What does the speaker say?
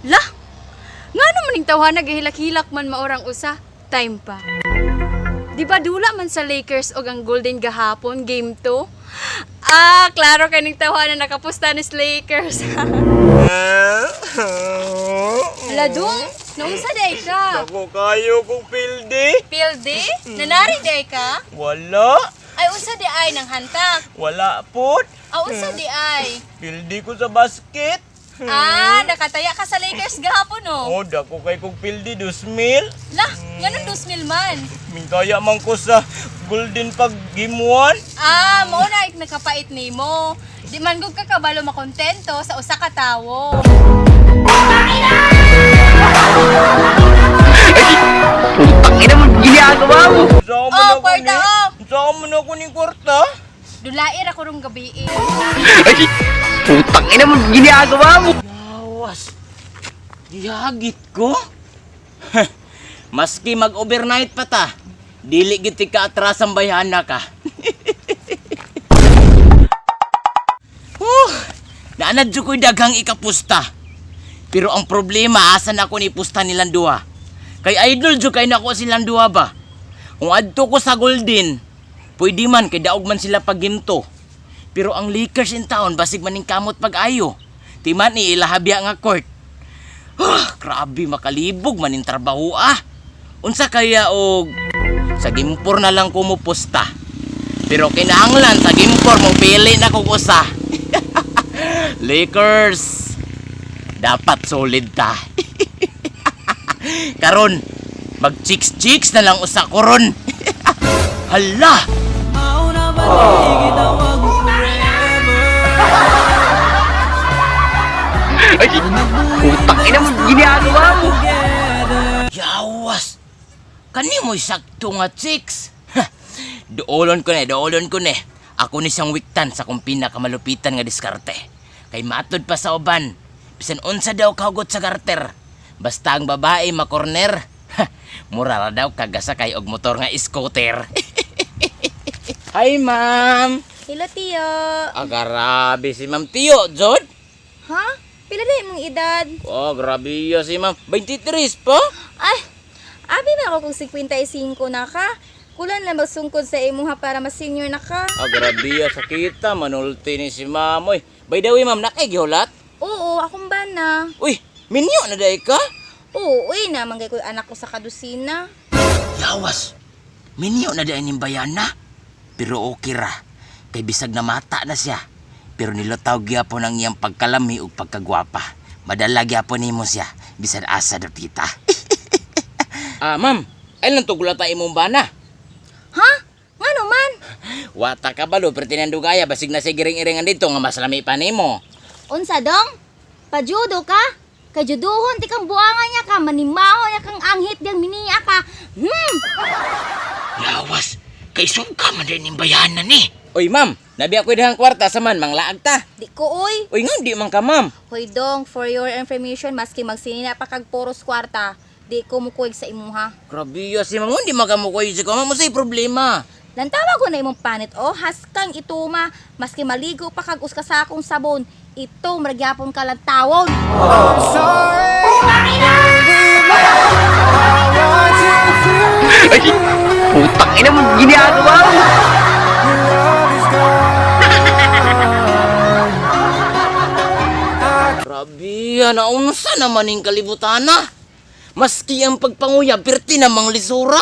Lah! Nga naman ning tawhana gahilak-hilak man maorang usa, time pa. Di ba dula man sa Lakers og ang Golden gahapon game 2? Ah, klaro kay ning tawhana nakapusta ni sa Lakers. Ladung, naunsa day ka? Ako kayo kong pildi. Pildi? Nanari day ka? Wala. Ay unsa di ay nang hantak? Wala po. Ah, unsa di ay? Pildi ko sa basket. Ah, nakataya ka sa Lakers gahapon oh. Oh, dako kay kong pildi, 2,000. Lah, nganong 2,000 man? Mingkaya man ko sa golden pag game 1. Ah, mao na ik nakapait nimo. Di man gud ka kabalo makontento sa usa ka tawo. Putang ina mo, ginagawa mo. Saan man Oh, ako kwarta, ni? oh. Saan man ako ni kwarta? Dulair ako rong gabi eh. Ay, putang ina mo, ginagawa mo. Awas. Gihagit ko? Maski mag-overnight pa ta, dili gid ti ka atras ang bayhana ka. Huh, naanad jud ko'y daghang ikapusta. Pero ang problema, asa na ako ni pusta nilang duha. Kay idol jud kay nako silang duha ba. Kung adto ko sa Golden, pwede man kay daog man sila pag ginto. Pero ang Lakers in town basig maning kamot pag-ayo. Timan ni ilahabya nga court. Ah, grabe makalibog maning trabaho ah. Unsa kaya og sa gimpor na lang ko mo pusta. Pero kinahanglan sa gimpor mo pili na kog usa. Lakers. Dapat solid ta. Karon mag chicks chicks na lang usa ko ron. Hala! Ay, putang ina mo, ginagawa mo. Yawas! Kani mo'y sakto nga chicks. Ha, doolon ko ne, doolon ko ne. Ako ni siyang wiktan sa kong pinakamalupitan nga diskarte. Kay matod pa sa uban, bisan unsa daw kahugot sa garter. Basta ang babae makorner, ha, mura ra daw kagasakay og motor nga scooter. Hi, ma'am. Hello, Tiyo. Ah, grabe si Ma'am Tiyo, Jod. Ha? Pila na imong edad? Oh, grabe ya si Ma'am. 23 pa? Ay, abi man ako kung 55 na ka. Kulang na magsungkod sa imuha para mas-senior na ka. Ah, grabe ya sakita manulti ni si Ma'am. Oy, by the way, ma'am, nakigihulat? Oo, akong bana. Uy, minyo na day ka? Oo, uy, namanggay ko yung anak ko sa kadusina. Yawas, minyo na day ning bayana. Pero okay ra, kay bisag na mata na siya. Pero nilutaw gyapon ang iyang pagkalami ug pagkagwapa. Madala gyapon nimo siya, bisan asa dapita. Ah, ma'am, ay lang tugulata imong bana. Ha? Ngano man? Wata ka balo, pero tinandugaya, basig na siya giring-iringan dito nga mas lami pa nimo. Unsa dong? Pajudo ka? Kajuduhon ti kang buangan niya ka, manimaho niya kang anghit diyang miniya ka. Lawas, kay sungka man din yung bayanan ni. Oy ma'am, nabi ako dihang kwarta sa man, manglaag ta. Di ko oy. Oy nga, di man ka ma'am. Hoy dong, for your information, maski magsinina pa kag puros kwarta, di ko mukuig sa imuha. Grabe ya si ma'am, hindi makamukoy si ma'am, masay problema. Lantawa ko na imong panit oh, haskang ituma, maski maligo pa kag uska sa akong sabon, ito maragyapon ka lang tawon. Ay, putang ina mo, ginagawa mo. Grabe ya, naunsa naman yung kalibutan na. Maski ang pagpanguya, pirti namang lisura.